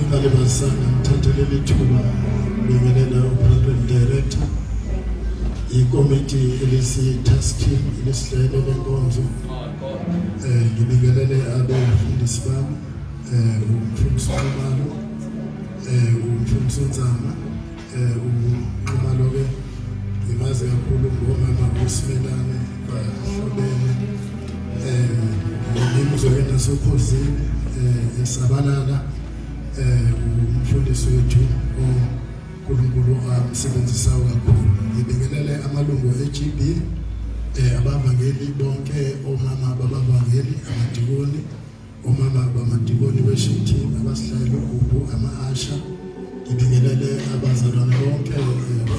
Ngingalibazisanga ngithathe leli thuba ngibingelela uProgram Director, ikomiti elisi-task team elisihlele lenkonzo. Ngibingelele abefundisi bami, umfundisi uNxumalo, umfundisi uNzama, uNxumalo ke ngimazi kakhulu ngomama uSimelane bahlobene. Ngimuzwe ke nasokhozini esabalala, umfundisi wethu uNkulunkulu amsebenzisayo kakhulu. Ngibingelele amalungu e-GB, abavangeli bonke, omama babavangeli, amadikoni, omama bamadikoni, worship team, abasihlayela ugubhu, ama-usher. Ngibingelele abazalwane bonke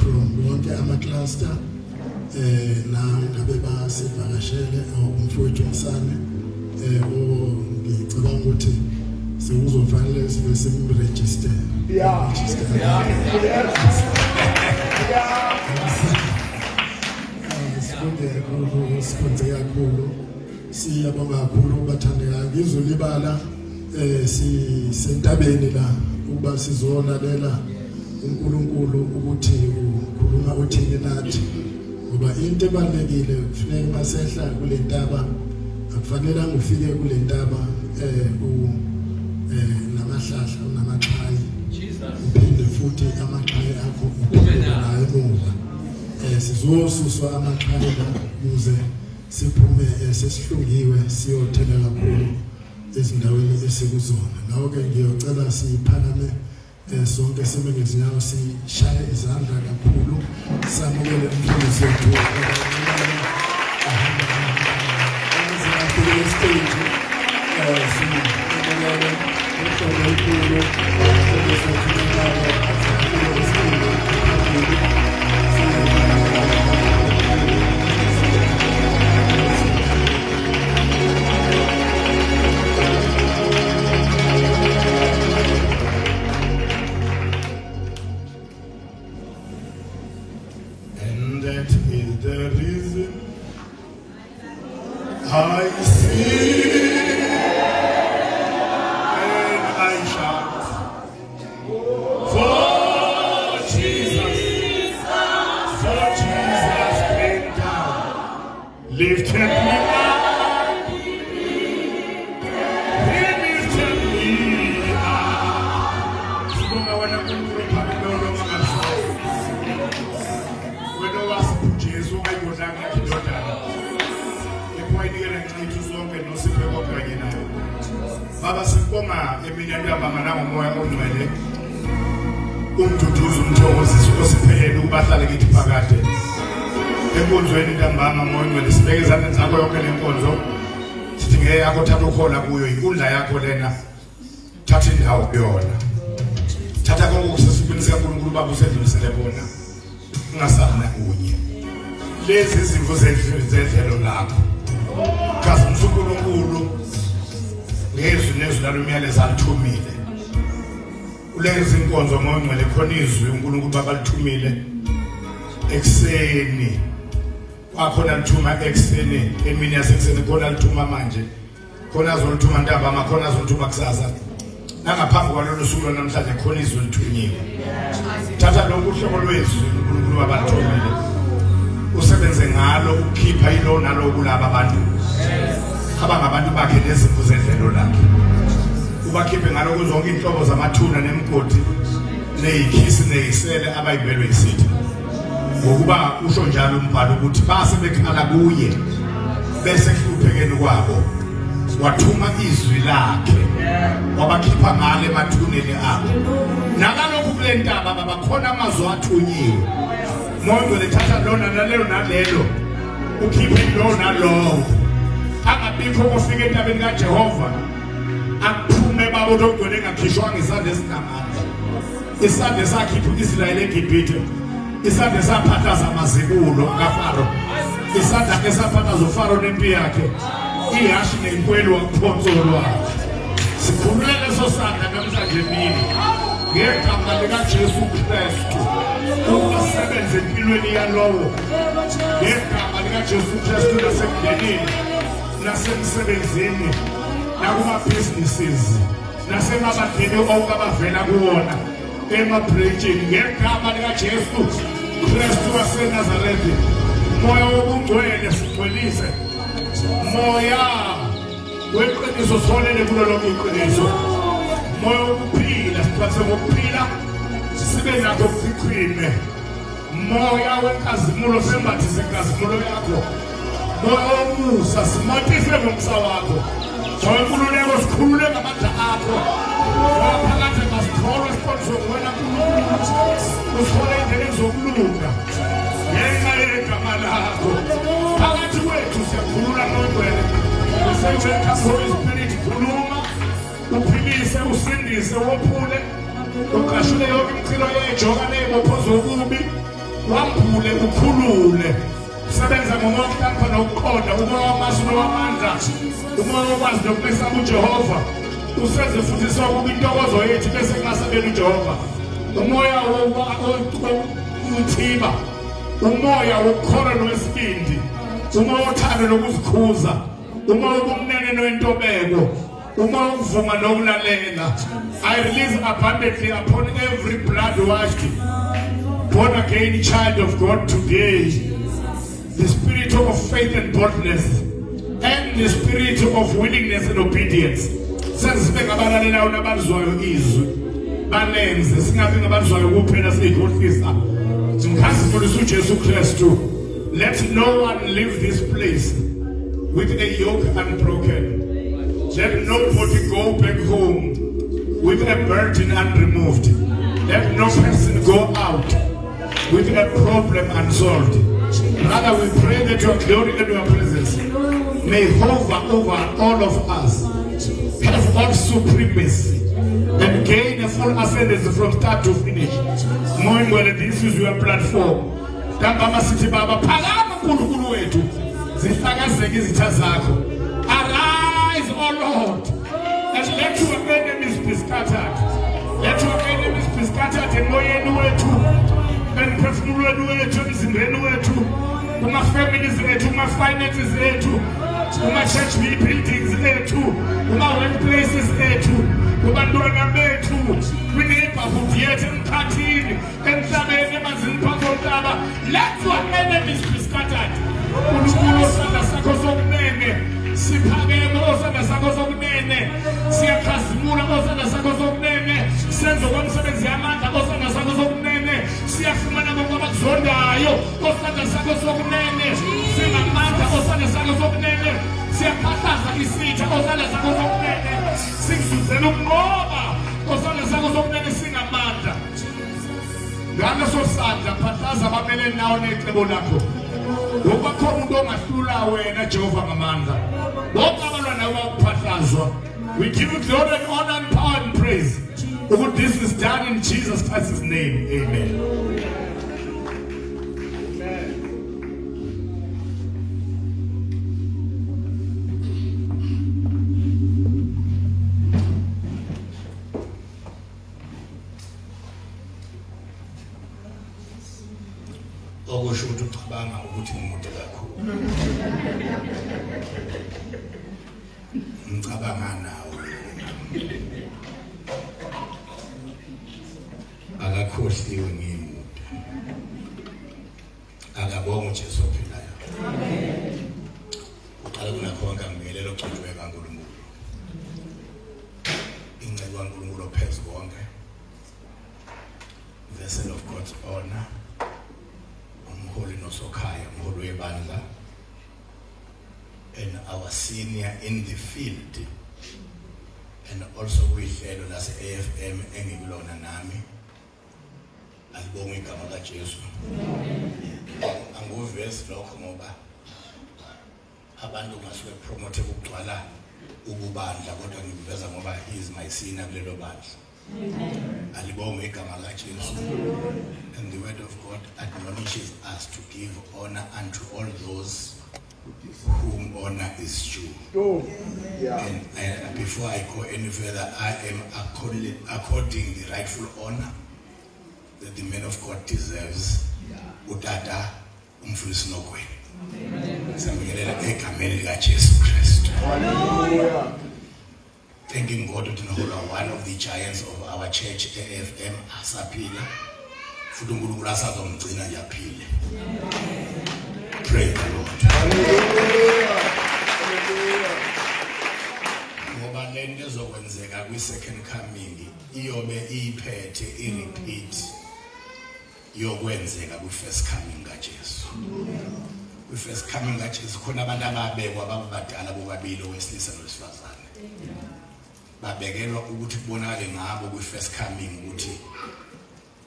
from wonke ama-cluster, na ngabe basivakashele, umfowethu Msane, ngicabanga ukuthi sekuzofanele sibe simregister. Sibonge kakhulu, sikhonze kakhulu, siyabonga kakhulu bathandekayo. Ngizolibala, sisentabeni la ukuba sizolalela uNkulunkulu ukuthi ukhuluma uthini nathi, ngoba into ebalekile kufuneka masehla kule ntaba, akufanele ufike kule ntaba u namahlahla, unamaxhayi, uphinde futhi amaxhayi akho uphinde nayo emuva. Sizosuswa amaxhayi la ukuze siphume sesihlungiwe, siyothela kakhulu ezindaweni esikuzona. Ngakho-ke ngiyocela siphakame, sonke sime ngezinyawo, sishaye izandla kakhulu, samukele umfundisi wethu afike esiteji. Simukele umhlobo omkhulu umfundisi wethu afike esiteji phambili. And that is the reason I sing and I shout for Jesus, for Jesus came down, lifted me up, he lifted me up. Sibonga wena Nkulunkulu ophakemeyo omangalisayo. Wena owasipha uJesu ongayibonanga yakhe indodana. Kepha wayinikela ngenxa yethu sonke nosiphe konke kanye naye. Baba, sikubonga emini yantambama nangomoya ongcwele. Umduduzi, umthokozisi osiphe yena ukuba ahlale kithi phakade. Enkonzweni ntambama, moya ongcwele, sibeke ezandleni zakho yonke le nkonzo. Sithi ngeke yakho, thatha ukhola kuyo, inkundla yakho lena. Thatha indawo kuyona. Thatha konke okusesibini sikaNkulunkulu Baba usedlulisele kona. Ungasali nakunye. Lezi izimvu zedlelo lakho. Khazimisa uNkulunkulu ngezwi nezwi lalomyalezo alithumile. Kulezi inkonzo ngongcwele khona izwi uNkulunkulu Baba alithumile ekuseni. Kwakhona lithuma ekuseni, emini yasekuseni, khona lithuma manje. Khona azolithuma ntambama, khona azolithuma kusasa, nangaphambi kwalolu suku lwanamhlanje khona izwi lithunyiwe. Thatha lonke uhlobo lwezwi uNkulunkulu wabalithumile, usebenze ngalo ukukhipha ilo nalo kulaba bantu abangabantu bakhe nezimvu zedlelo lakhe, ubakhiphe ngalo kuzonke inhlobo zamathuna nemigodi neyikhisi neyisele abayimelwe isitha, ngokuba usho njalo umbhalo ukuthi base bekhala kuye bese kuhluphekeni kwabo, wathuma izwi lakhe wabakhipha ngale emathuneni abo. Nakalokhu kule ntaba babakhona amazwi athunyiwe. Moya lethatha lona nalelo nalelo, ukhiphe lo nalowo, angabikho kofika entabeni kaJehova akuphume babo ogcwele engakhishwanga isandla esinamandla, isandla esakhipha u-Israyeli eGibhithe, isandla esaphathaza amazibulo kaFaro, isandla esaphathaza uFaro nempi yakhe, ihashi nenkweli wakuphonso lwakhe. Sikhulule leso sandla namhlanje emini ngegama likaJesu Kristu, usebenze empilweni yalowo ngegama likaJesu Kristu, nasemndenini, nasemsebenzini, nakuma-businesses. Nasemabandleni onke abavela kuwona emabhrentshini ngegama likaJesu Kristu waseNazaretha. Moya wobungcwele sigcwelise. Moya weqiniso siholele kulo lonke iqiniso. Moya wokuphila siphathe ngokuphila sibe nakho kuchichime. Moya wenkazimulo sembathise inkazimulo yakho. Moya womusa simatise ngomsa wakho. Moya wenkululeko sikhulule ngamandla akho. Moya phakade masikholwe siqondiswe nguwena Nkulunkulu. Usihole endleleni zokulunga ngenxa yegama lakho. Phakathi kwethu siyakhulula Moya Ongcwele. We say welcome Holy Spirit, khuluma uphilise usindise wophule uqashule yonke imichilo yejoka ney'bopho zobubi wambule ukhulule sebenza ngomoya wokuhlakanipha nokuqonda umoya wamasu nowamandla umoya wokwazi nokumesaba ujehova usenze futhi sokuba intokozo yethu bese kungasebeni ujehova umoya wokuthiba umoya wokukholwa nowesibindi umoya wothando nokuzikhuza umoya wobumnene nowentobeko uma ukuvuma nokulalela. I release abundantly upon every blood washed born again child of God today the spirit of faith and boldness and the spirit of willingness and obedience. Senze sibe ngabalalelayo nabalizwayo izwi balenze, singabi ngabalizwayo kuphela siyikhohlisa. Sinkhazimulisa uJesu Kristu. Let no one leave this place with a yoke unbroken. Let nobody go back home with a burden unremoved. Let no person go out with a problem unsolved. Rather, we pray that your glory and your presence may hover over all of us, have all supremacy, and gain a full ascendancy from start to finish. Knowing whether this is your platform. Ntambama sithi Baba, phakama uNkulunkulu wethu, zihlakazeke izitha zakho. Arise, O Lord, and let your enemies be scattered. Let your enemies be scattered emoyeni wethu, emphefumulweni wethu, emzimbeni wethu, kuma-families ethu, kuma-finances ethu, kuma-church buildings ethu, kuma-workplaces ethu, kubantwana bethu, kwi-neighborhood yethu, emkhathini, emhlabeni, emanzini phansi komhlaba. Let your enemies be scattered. Nkulunkulu, osandla sakho sokunene siphakeme, osandla sakho sokunene siyakhazimula, osandla sakho sokunene senze kwemisebenzi yamandla, osandla sakho sokunene siyafumana bonke abakuzondayo, osandla sakho sokunene singamandla, osandla sakho sokunene siyaphahlaza isitha, osandla sakho sokunene sikuzuzela ukunqoba, osandla sakho sokunene singamandla. Ngaleso sandla phahlaza abamele nawo necebo lakho. Ngoba khona umuntu ongahlula wena Jehova ngamandla. Bonke abalwa nawe bakuphahlazwa. We give you glory and honor and power and praise. Ukuthi this is done in Jesus Christ's name. Amen. Okusho ukuthi ucabanga ukuthi ngimude kakhulu. Ngicabanga nawe. Akakhohliwe ngimude. Akabonga uJesu ophilayo. Amen. Uqala kunakho konke angibingelela ogcotshwe kaNkulunkulu. Inceku kaNkulunkulu ophezu konke. Vessel of God's honor. Umholi nosokhaya, umholi webandla. And our senior in the field. And also kwihlelo lase AFM engikulona nami. Alibonge igama kaJesu. Anguvezi lokho ngoba abantu ngasuke promote ukugcwala ububandla, kodwa ngikuveza ngoba he is my senior kulelo bandla. Alibonge igama kaJesu. And the word of God admonishes us to give honor unto all those whom honor is due. Oh, yeah. And before I go any further, I am according the rightful honor that the man of God deserves. Utata umfundisi Nogweni. Siyambingelela egameni likaJesu Kristu. Hallelujah. Thanking God ukuthi niholwa one of the giants of our church e-FM asaphila futhi uNkulunkulu asazomgcina nje aphile. Praise the Lord. Hallelujah. Hallelujah. Ngoba lento ezokwenzeka kwi second coming iyobe iyiphethe i repeat yokwenzeka kwi first coming kaJesu. Kwi first coming kaJesu khona abantu ababekwa babadala bobabili owesilisa nowesifazane. Babekelwa ukuthi kubonakale ngabo kwi first coming ukuthi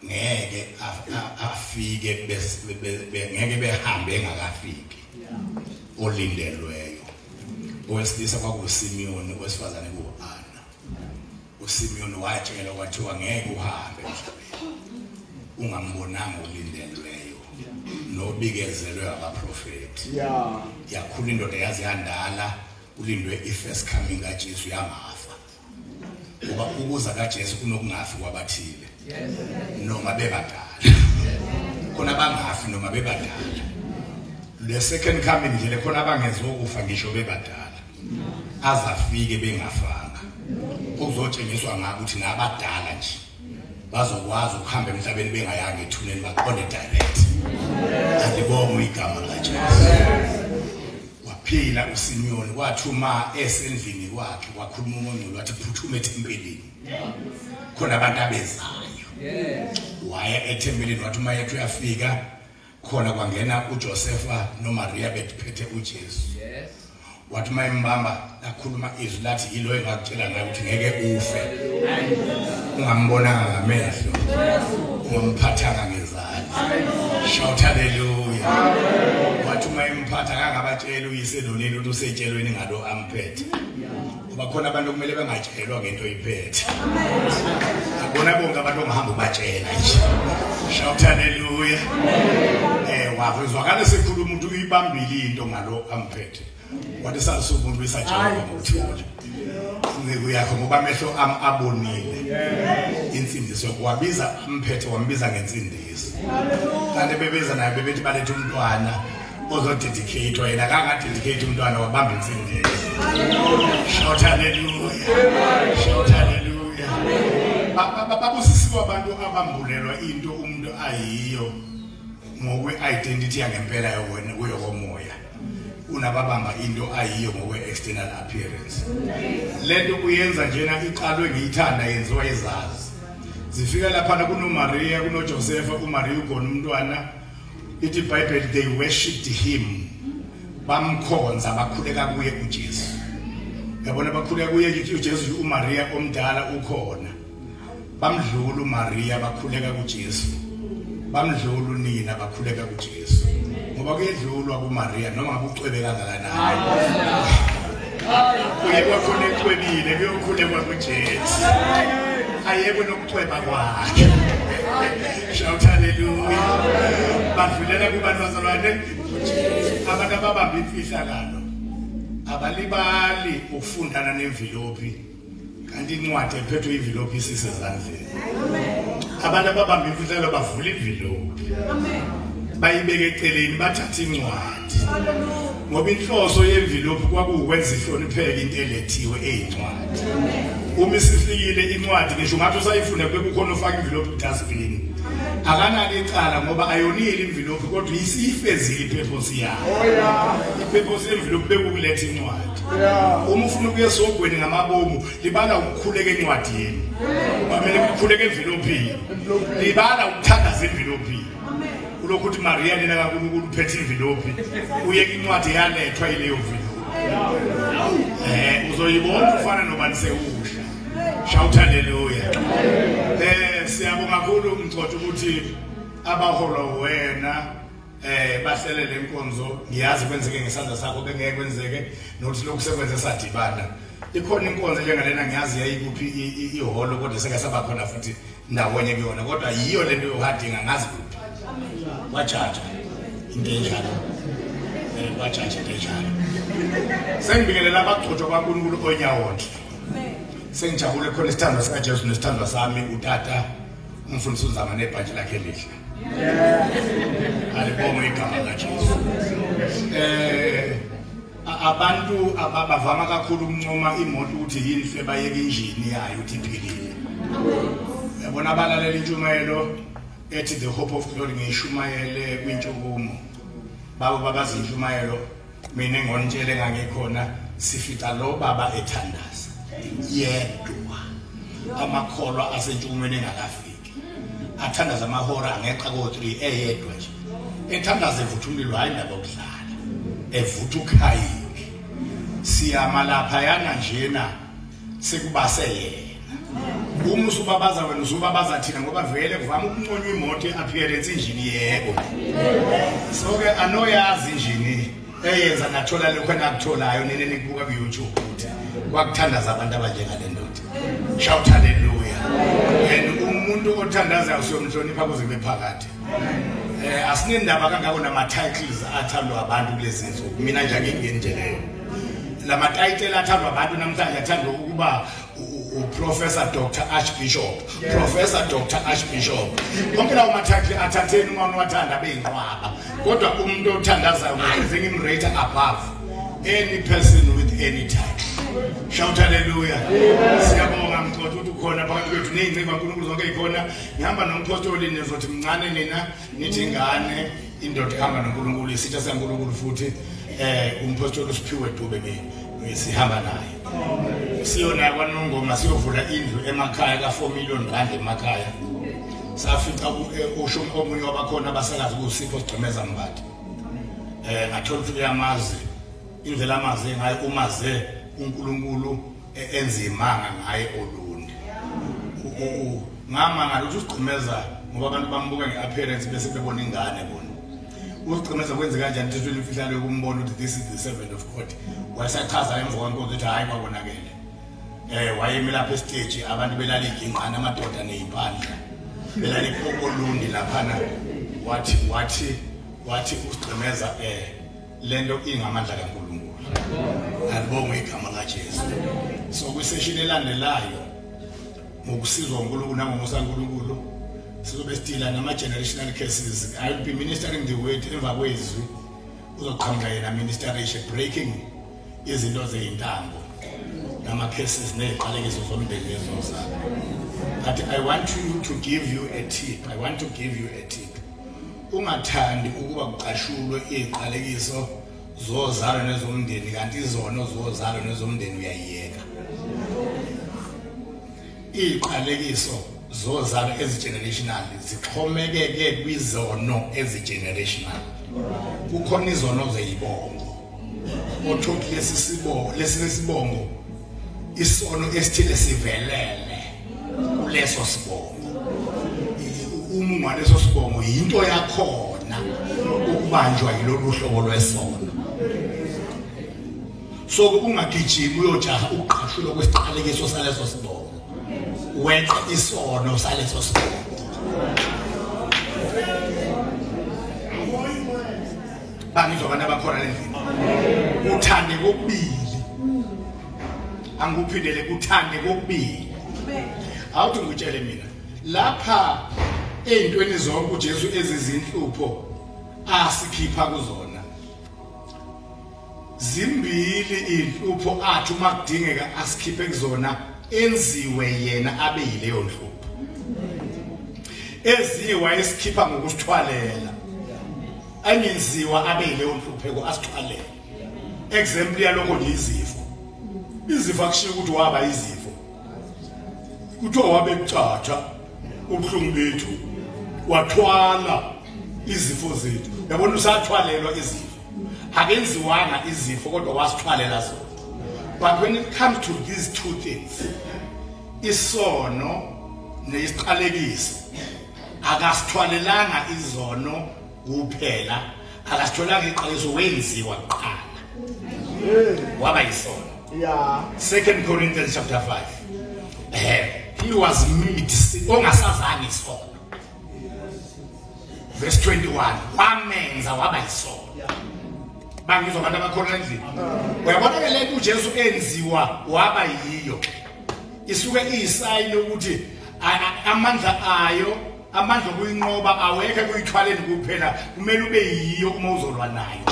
ngeke afike ngeke behambe engakafiki olindelweyo owesilisa kwakuSimiyoni owesifazane kuAna uSimiyoni watshelwa kwathiwa ngeke uhambe emhlabeni ungambonanga olindelweyo nobikezelwe abaprofeti yakhula indoda yaze yandala kulindwe i-first coming kaJesu yangafa ngoba ukuza kaJesu kunokungafi kwabathile noma bebadala khona bangafi noma bebadala le second coming nje lekhona abangezokufa ngisho bebadala azafike bengafanga okuzotshengiswa ngabo ukuthi nabadala nje bazokwazi ukuhamba emhlabeni bengayanga ethuneni baqonde direct alibongwe igama likaJesu waphila uSimiyoni kwathi uma esendlini kwakhe kwakhuluma uMongcwele wathi phuthuma ethempelini khona abantu abezayo waya ethempelini wathi uma yethu uyafika khona kwangena uJosefa noMaria bephethe uJesu wathi uma embamba lakhuluma izwi lathi yilo engakutshela ngayo ukuthi ngeke ufe ungambonanga ngamehlo ungamphathanga ngezandla shout hallelujah wathi uma emphatha kangabatshela uyise nonini ukuthi usetshelweni ngalo amphethe ngoba khona abantu okumele bengatshelwa ngento oyiphethe akubona bonke abantu ongahamba ubatshela nje shout hallelujah eh wazwakala sekhuluma ukuthi uyibambile into ngalo amphethe wathi salisa umuntu isajehova ngokuthula inceku yakho ngoba amehlo ami abonile insindiso wabiza amphethe wambiza ngensindiso kanti bebeza naye bebethi baletha umntwana ozodedicate yena kangadedicate umntwana wabamba insindiso shout hallelujah shout hallelujah babusisiwe abantu abambulelwa into umuntu ayiyo ngokwe-identity yangempela yowena kuyokomoya unababamba into ayiyo ngokwe-external appearance le nto uyenza njena iqalwe ngiyithanda yenziwa izazi zifika laphana kunoMaria kunoJosefa uMaria ugona umntwana ithi iBhayibheli they worshipped him bamkhonza bakhuleka kuye uJesu yabona bakhuleka kuye uJesu uMaria omdala ukhona bamdlula uMaria bakhuleka kuJesu bamdlula unina bakhuleka kuJesu ngoba kuyedlulwa kuMaria noma ngabe ucwebe kangakanani kuye kwakhona ecwebile kuyokhulekwa kuJesu ayekwe nokucweba kwakhe shout hallelujah badlulela kubantu bazalwane abantu ababamba imfihlakalo abalibali ukufundana nemvilophi kanti incwadi ephethwe imvilophi isisezandleni abantu ababamba imfihlelo bavula imvilophi bayibeke eceleni bathathe incwadi ngoba inhloso yemvilophi kwakuwukwenza ihlonipheke into elethiwe eyincwadi uma isifikile incwadi ngisho ungathi usayifunda kube kukhona ofaka imvilophi kudustbin akanalo icala ngoba ayonile imvilophi kodwa isiyifezile ipurpose yayo oh, ipurpose yemvilophi bekukuletha incwadi uma ufuna ukuya esogweni ngamabomu libala ukukhuleka encwadini kwamele ukukhuleka emvilophini libala ukuthandaza emvilophini ulokhu uthi Maria nina kaNkulunkulu uphethe imvilophi uyeke incwadi yalethwa yileyo mvilophi eh uzoyibona ufana nobani sewusha shout hallelujah eh siyabonga kakhulu mgcotho ukuthi abaholwa wena eh bahlele lenkonzo ngiyazi kwenzeke ngesandla sakho bengeke kwenzeke nokuthi lokhu sekwenze sadibana ikhona inkonzo njengalena ngiyazi yayikuphi ihholo kodwa seke saba khona futhi ndawonye kuyona kodwa yiyo lento yohadinga ngazi kuphi wajaja into enjalo eh wajaja into enjalo sengibingelela abagcotshwa kaNkulunkulu onyawonhle sengijabule khona isithandwa sikaJesu nesithandwa sami utata umfundisi uZama nebhantshi lakhe elihle alibongwe igama likaJesu eh Abantu abavama kakhulu ukuncoma imoto ukuthi yinhle bayeke injini yayo ukuthi iphilile. Yabona abalalela intshumayelo ethi the hope of glory ngiyishumayele kwintshukumo. Babo babazi intshumayelo mina engonitshele ngangikhona sifica lo baba ethandaza yedwa amakholwa asentshukumweni engakafiki athandaza amahora angeqa ko-3 eyedwa nje ethandaza evutha umlilo hhayi indaba yokudlala evutha ukhayini siyama laphayana njena sekubase yena uma usubabaza wena usubabaza thina ngoba vele kuvama ukunconywa imoto i-appearance injini yebo so-ke anoyazi injini eyenza nathola lokho enakutholayo nini nikubuka ku-youtube ukuthi kwakuthandaza abantu abanjengale ndoda shout hallelujah and umuntu othandazayo usiyomhlonipha kuze kube phakade eh asinendaba kangako nama titles athandwa abantu kulezi nsuku mina nje angingeni nje leyo lama title athandwa abantu namhlanje athandwa ukuba uProfessor Dr Archbishop Professor Dr Archbishop konke lawo ma-title athatheni uma uwathanda beyinqwaba kodwa umuntu othandazayo ngize ngimrate above any person with any title shout hallelujah siyabonga mxoxo ukuthi ukhona phakathi kwethu nezinceba kaNkulunkulu zonke ikhona ngihamba nomphostoli nizothi mncane nina nithi ingane indoda ihamba noNkulunkulu isitha sikaNkulunkulu futhi eh umphostoli usiphiwe Dube ngisihamba naye siyona kwaNongoma siyovula indlu emakhaya ka 4 million rand emakhaya safica eh, usho omunye wabakhona abasakazi kusipho sigcemeza mbatha eh ngathola ukuthi uyamazi indlela amazi ngayo umaze uNkulunkulu e, enza imanga ngaye olundi ngamangala ukuthi usigcimeza ngoba abantu bambuka nge-appearance bese bebona ingane bona usigcimeza kwenze kanjani thethweni imfihlalo yokumbona ukuthi this is the servant of god wayesachaza emva kwenkonzo ukuthi hhayi kwabonakele um wayemi lapha esiteji abantu belala igingqana amadoda neyimpandla belala olundi laphana wathi wathi wathi usigcimeza um eh, lento ingamandla kaNkulunkulu alibongwe igama kaJesu so kwisession elandelayo ngokusizwa uNkulunkulu nangomusa kaNkulunkulu sizobe sidila nama generational cases i will be ministering the word emva kwezwi uzoqhamuka yena ministeration breaking izinto zeyintambo nama cases neziqalekiso zomndeni nezozalo but i want you to give you a tip i want to give you a tip Ungathandi ukuba kuqashulwe iziqalekiso zozalo nezomndeni kanti izono zozalo nezomndeni uyayiyeka. Iziqalekiso zozalo ezigenerational zixhomekeke kwizono ezigenerational. Kukhona izono zeyibongo. Othothi lesi sibongo lesi sibongo isono esithile sivelele kuleso sibongo uma ungaleso sibongo yinto yakhona ukubanjwa yilolu hlobo lwesono so ungagijimi uyojaha ukuqhashulwa kwesiqalekiso saleso sibongo weqe isono saleso sibongo bangizwa abantu abakhona lendlini uthande kokubili angikuphindele kuthande kokubili awuthi ngikutshele mina lapha ey'ntweni zonke uJesu ezizinhlupho asikhipha kuzona zimbili iy'nhlupho athi uma kudingeka asikhiphe kuzona enziwe yena abe yileyo nhlupho ezinye wayesikhipha ngokusithwalela angenziwa abe yileyo nhlupheko asithwalele example yalokho nje izifo izifo akushiyo ukuthi waba izifo kuthiwa wabe kucatsha ubuhlungu bethu wathwala izifo zethu yabona usathwalelwa izifo akenziwanga izifo kodwa wasithwalela zona but when it comes to these two things isono nesiqalekiso akasithwalelanga izono kuphela akasitholanga iqalekiso wenziwa kuqala waba yisono yeah second Corinthians chapter 5 eh he was made ongasazange isono verse 21 wamenza waba yisono bangizwa abantu abakhona endlini uyabona ke lento uJesu enziwa waba yiyo isuke iyisayini ukuthi amandla ayo amandla okuyinqoba awekho ekuyithwaleni kuphela kumele ube yiyo uma uzolwa nayo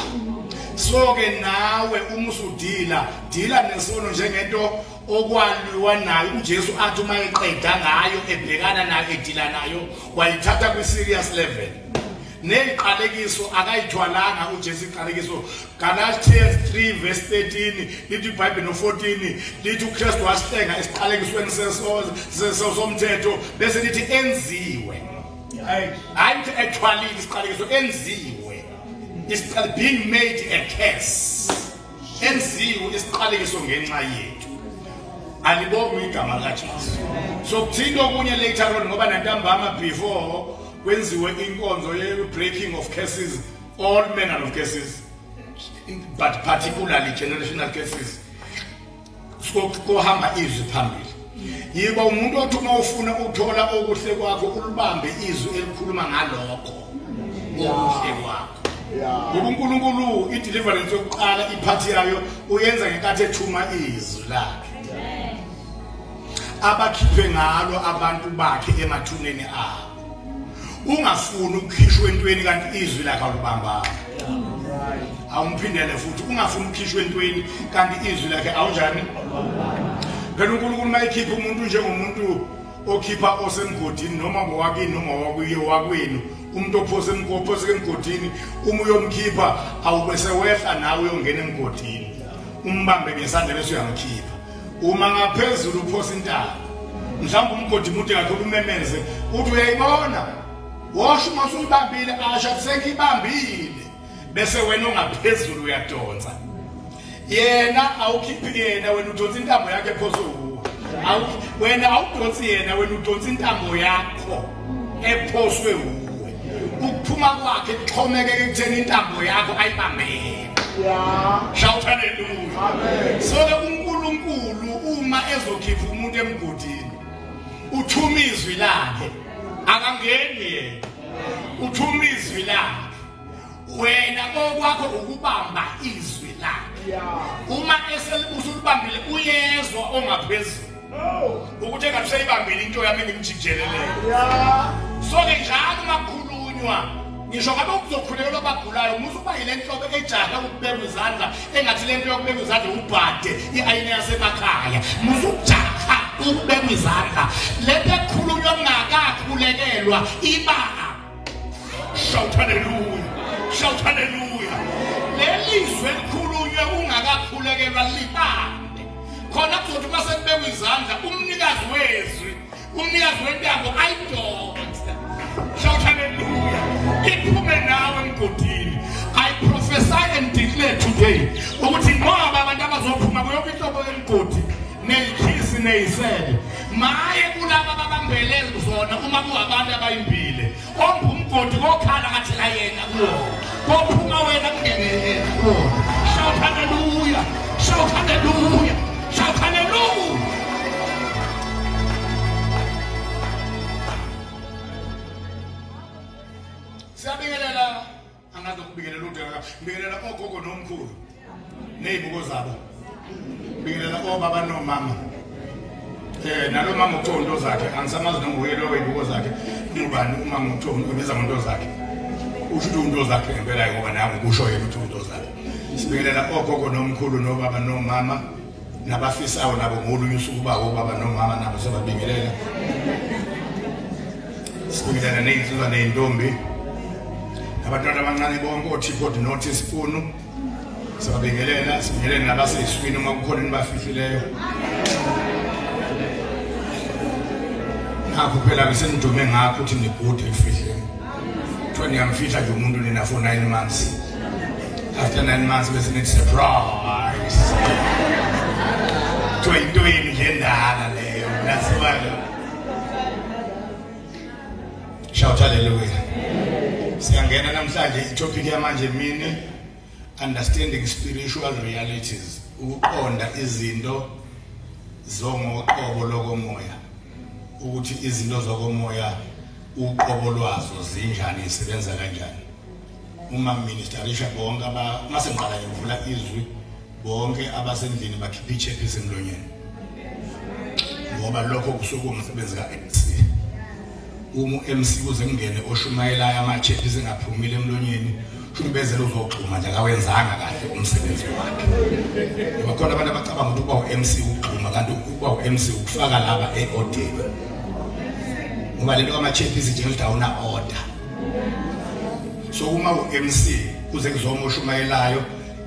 So ke nawe uma usudila, dila nesono njengento okwaliwa nayo uJesu athi uma eqeda ngayo ebhekana nayo edila nayo wayithatha kwi serious level. Neziqalekiso akayithwalanga uJesu iqalekiso. Galatians 3 verse 13 lithi iBhayibheli no-14 lithi uKristu wasihlenga esiqalekisweni somthetho bese lithi enziwe. Hayi ukuthi ethwalile isiqalekiso enziwe. Isiqale being made a curse. Enziwe isiqalekiso ngenxa yethu. Alibongwe igama likaJesu. So kuthinta okunye later on ngoba nantambama before kwenziwe inkonzo ye breaking of curses all manner of curses but particularly generational curses kohamba izwi phambili yiba umuntu othi uma ufuna ukuthola okuhle kwakho ulibambe izwi elikhuluma ngalokho okuhle kwakho ngoba uNkulunkulu i-deliverance yokuqala iphathi yayo uyenza ngenkathi ethuma izwi lakhe abakhiphe ngalo abantu bakhe emathuneni abo ungafuni ukukhishwa entweni kanti izwi lakhe awulibambanga awumphindele futhi ungafuni ukukhishwa entweni kanti izwi lakhe awunjani phela uNkulunkulu mayikhipha umuntu njengomuntu okhipha osemgodini noma ngowakini noma wakuye wakwenu umuntu ophose emgophose emgodini uma uyomkhipha awube sewehla nawe uyongena emgodini umbambe ngesandla bese uyamkhipha uma ngaphezulu uphosa intaba mhlawumbe umgodi mude kakhulu umemeze uthi uyayibona washo uma usuyibambile asha sengibambile bese wena ongaphezulu uyadonsa yena awukhiphi yena wena udonsa intambo yakhe ephoswe wuwe wena awudonsi yena wena udonsa intambo yakho ephoswe wuwe ukuphuma kwakhe kuxhomekeke ekutheni intambo yakho ayibambe yena Yeah. Shout hallelujah. Amen. So ke uNkulunkulu uma ezokhipha umuntu emgodini uthuma izwi lakhe akangeni yena uthuma izwi lakhe wena okwakho ukubamba izwi lakhe uma eselibusulibambile uyezwa ongaphezulu ukuthi engathi useyibambile into yami engimjijeleleyo so ke njalo uma kukhulunywa ngisho ngabe kuzokhulekelwa abagulayo musa uba yile nhlobo ejahe ukubekwa izandla engathi le nto yokubekwa izandla ubhade i-ayini yasemakhaya musa ukujaha ukubekwa izandla le nto ekhulunywa kungakakhulekelwa iba shout hallelujah shout hallelujah leli zwi elikhulunywe ungakakhulekelwa libambe khona kuzothi uma sekubekwa izandla umnikazi wezwi umnikazi wentambo ayidonse shout hallelujah iphume nawe emgodini i prophesy and declare today ukuthi ngoba abantu abazophuma kuyonke inhlobo yemgodi neyikhisi neyisele maye kulaba ababambele zona uma kuwabantu abayimbile omba umgodi kokhala kathela yena kuwo kophuma wena kungene yena kuwo shout hallelujah shout hallelujah shout hallelujah siyabingelela angazi ukubingelela udaka ngibingelela ogogo nomkhulu nezibuko zabo ngibingelela obaba nomama eh nalo mama ukuthiwa into zakhe angisamazi noma uye lowo ibuko zakhe ngubani uma ngikuthiwa ubiza ngonto zakhe usho ukuthi unto zakhe ngempela ngoba nawe kusho yena ukuthi unto zakhe sibingelela ogogo nomkhulu nobaba nomama nabafisayo nabo ngolunye usuku ba obaba nomama nabo sebabingelela sibingelela nezinsizwa nezintombi nabantwana abancane bonke othipod nothi spoon sibabingelela sibingelele nabaseyiswini uma kukhona enibafihlileyo nakho phela besenidume ngakho ukuthi nigude ekufihleni kuthiwa niyamfihla nje umuntu nina for 9 months after 9 months bese nithi surprise kuthiwa into yenu nje endala leyo nasibayo shout hallelujah siyangena namhlanje itopic yamanje mini understanding spiritual realities ukuqonda izinto zongoqobo lokomoya ukuthi izinto zokomoya uqobo lwazo zinjani isebenza kanjani uma minister Risha bonke aba mase ngiqala ngivula izwi bonke abasendlini bakhipha ichephisi emlonyeni ngoba lokho kusuke umsebenzi ka-MC uma u-MC kuze kungene oshumayelayo amachephisi engaphumile emlonyeni. Futhi ubezele uzogxuma nje akawenzanga kahle umsebenzi wakhe. Ngoba khona abantu abacabanga ukuthi ukuba u-MC ukugxuma kanti ukuba u-MC ukufaka laba e-odeni. Ngoba lento kama-chappies nje ukuthi awuna order. So uma u-MC kuze kuzoma oshumayelayo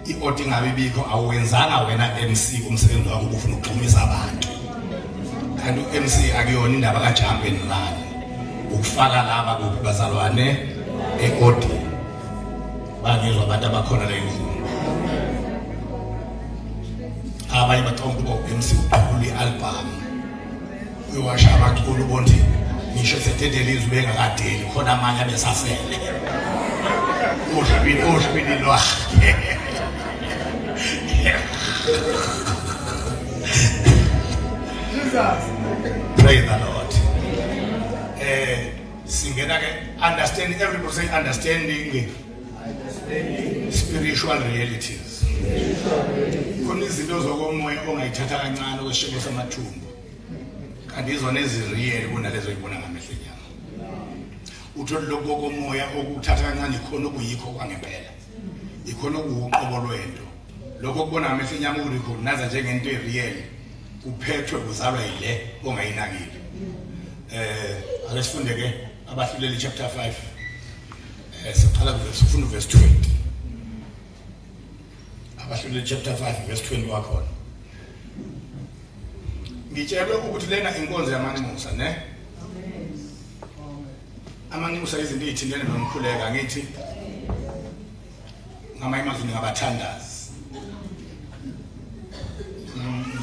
i-order ingabe ibikho awuwenzanga wena MC umsebenzi wakho ubufuna ukugxumisa abantu. Kanti u-MC akuyona indaba ka-jump and run. Ukufaka laba kuphi bazalwane e-odini. Bangizwa abantu abakhona la endlini. Abanye bacabanga ukuba u-MC uqhula i-album. Uyowasha abaculi ubona ukuthi ngisho sededela izwi bengakadeli khona amanye abesasele. Ohlwini ohlwini lwakhe. Jesus. Praise the Lord. Eh singena ke understanding everybody say understanding spiritual realities. Khona izinto zokomoya ongayithatha kancane okwesishebo samathumbu. Kanti izona ezireal kunalezo oyibona ngamehlo enyama. Uthole lokho komoya okuthatha kancane ikhona okuyikho kwangempela. Ikhona okuwuqobo lwento. Lokho okubona ngamehlo enyama ukurecognize njengento ereal kuphethwe kuzalwa yile ongayinakile. Eh ake sifunde ke abahluleli chapter 5. Eh siqala kuverse ufunda verse 20. Abahluleli chapter 5 verse 20 wakhona. Ngitshelwe ukuthi lena inkonzo yamanxusa ne? Amanxusa izinto ezithintene nomkhuleka ngithi ngamanye amazwi ningabathandazi.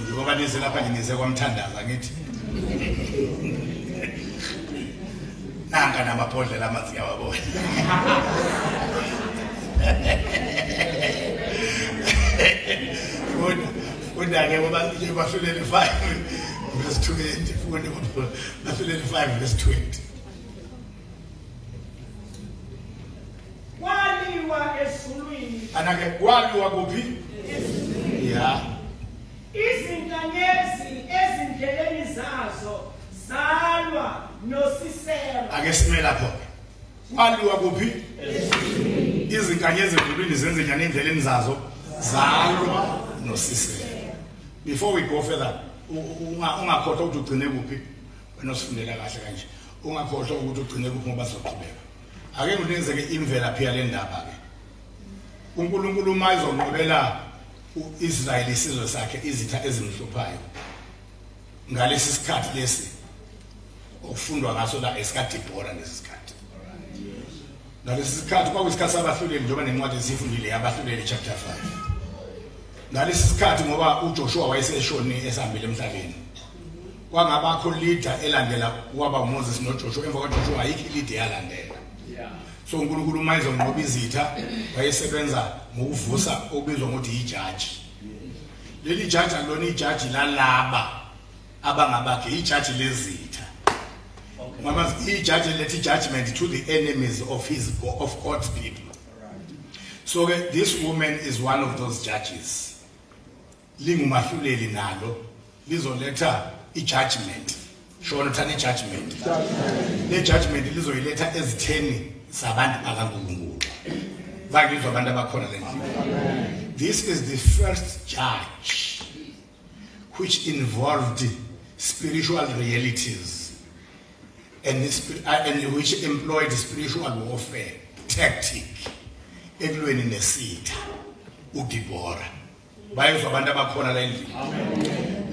Njengoba nize lapha nje nize kwamthandaza ngithi nanka namabhodlela amanzi ngiyawabona. Funda, funda ke ngoba bahlulele 5 verse 20 funda bahlulele 5 verse 20. Kwaliwa ezulwini. Anake kwaliwa kuphi? Ya. Izinkanyezi ezindleleni zazo zalwa noSisera. Ake sime lapho ke. Kwaliwa kuphi? Izinkanyezi ezulwini zenze njani endleleni zazo? Zalwa noSisera. Before we go further, ungakhohlwa ukuthi ugcine kuphi. Wena osifundela kahle kanje. Ungakhohlwa ukuthi ugcine kuphi ngoba sizoqhubeka. Ake nginikeze-ke imvelaphi yale ndaba-ke. uNkulunkulu uma ezonqobela u-Israyeli isizwe sakhe izitha ezimhluphayo ngalesi sikhathi lesi okufundwa ngaso la esikaDebora lesi sikhathi ngalesi sikhathi kwakuyisikhathi sabahluleli njengoba nencwadi esifundile yabahluleli chapter 5 ngalesi sikhathi ngoba uJoshua wayeseshonile esihambile emhlabeni kwangabakho leader elandela kwaba uMoses noJoshua emva kwaJoshua ayikho leader eyalandela so uNkulunkulu uma ezonqoba izitha wayesebenza ngokuvusa okubizwa ngokuthi yijaji leli jaji akulona ijaji lalaba abangabakhe ijaji lezitha mama ijaji lethi judgment to the enemies of his of God's people so ke this woman is one of those judges lingumahluleli nalo lizoletha i-judgment shona uthanda i-judgment le judgment lizoyiletha ezitheni zabantu bakaNkulunkulu bakizwa abantu abakhona le ndlela this is the first judge which involved spiritual realities and, and which employed spiritual warfare tactic ekulweni nesitha uDeborah Bayezwa abantu abakhona la endlini.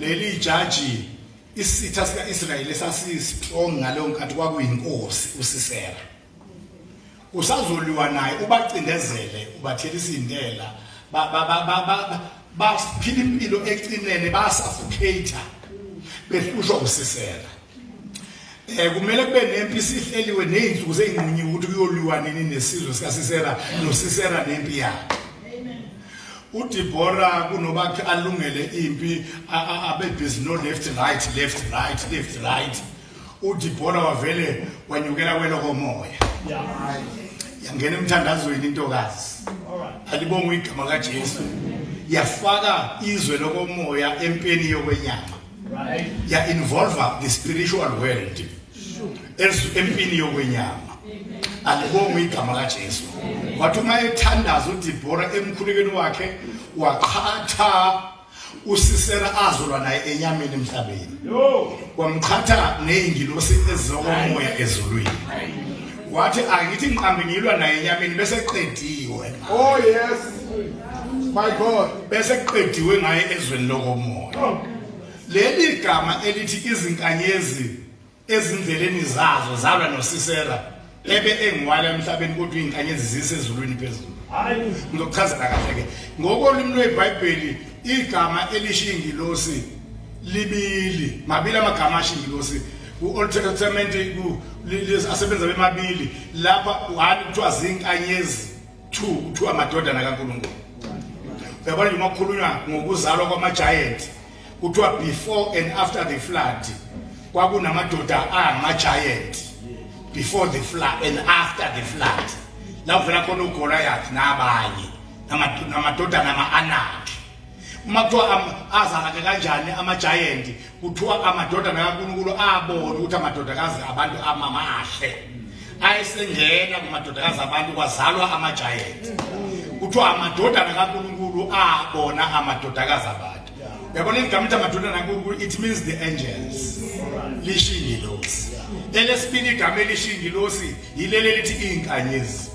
Leli jaji isitha sika-Israyeli esasi-strong ngaleyo nkathi kwakuyinkosi uSisera. Usazoliwa naye ubacindezele ubathelisa intela ba ba ba ba baphila impilo ecinene basuffocate behlushwa uSisera. Eh kumele kube nempi isihleliwe nezinsuku zezinqunyiwe ukuthi kuyoliwa nini nesizwe sikaSisera noSisera nempi yakhe. uDeborah kunobakhe alungele impi abe busy no left right left right left right uDeborah wavele wanyukela kwelokomoya yangena emthandazweni intokazi alibongwe igama kaJesu yafaka izwe lokomoya empeni yokwenyama ya involve the spiritual world empini yokwenyama. Alibongwe igama kaJesu. Wathi uma ethandaza uDibora emkhulekweni wakhe waqhatha uSisera azolwa naye enyameni emhlabeni. Wamqhatha nezingilosi ezokomoya ezulwini. Wathi angithi ngiqambe ngilwa naye enyameni bese qediwe. Oh yes. My God. Bese kuqediwe ngaye ezweni lokomoya. Leli gama elithi izinkanyezi ezindleleni zazo zalwa noSisera ebe engwala emhlabeni kodwa izinkanyezi zisezulwini phezulu. Ngizokuchazela kahle ke. Ngokolimi lweBhayibheli igama elisho ingilosi libili, mabili amagama asho ingilosi. Ku-Old Testament asebenza bemabili. Lapha one kuthiwa zinkanyezi, two kuthiwa amadodana kaNkulunkulu. Uyabona nje uma kukhulunywa ngokuzalwa kwama-giant kuthiwa before and after the flood kwakunamadoda angama-giant before the flood and after the flood la kuvela khona uGoliath nabanye namadodana ama-Anaki uma kuthiwa azalake kanjani ama-giant kuthiwa amadodana kaNkulunkulu abona ukuthi amadodakazi abantu amamahle ayesengena kumadodakazi abantu kwazalwa ama-giant kuthiwa amadodana kaNkulunkulu abona amadodakazi abantu uyabona igama lithi amadodana kaNkulunkulu it means the angels lisho ingilosi elesibili igama elisho ingilosi yileli elithi izinkanyezi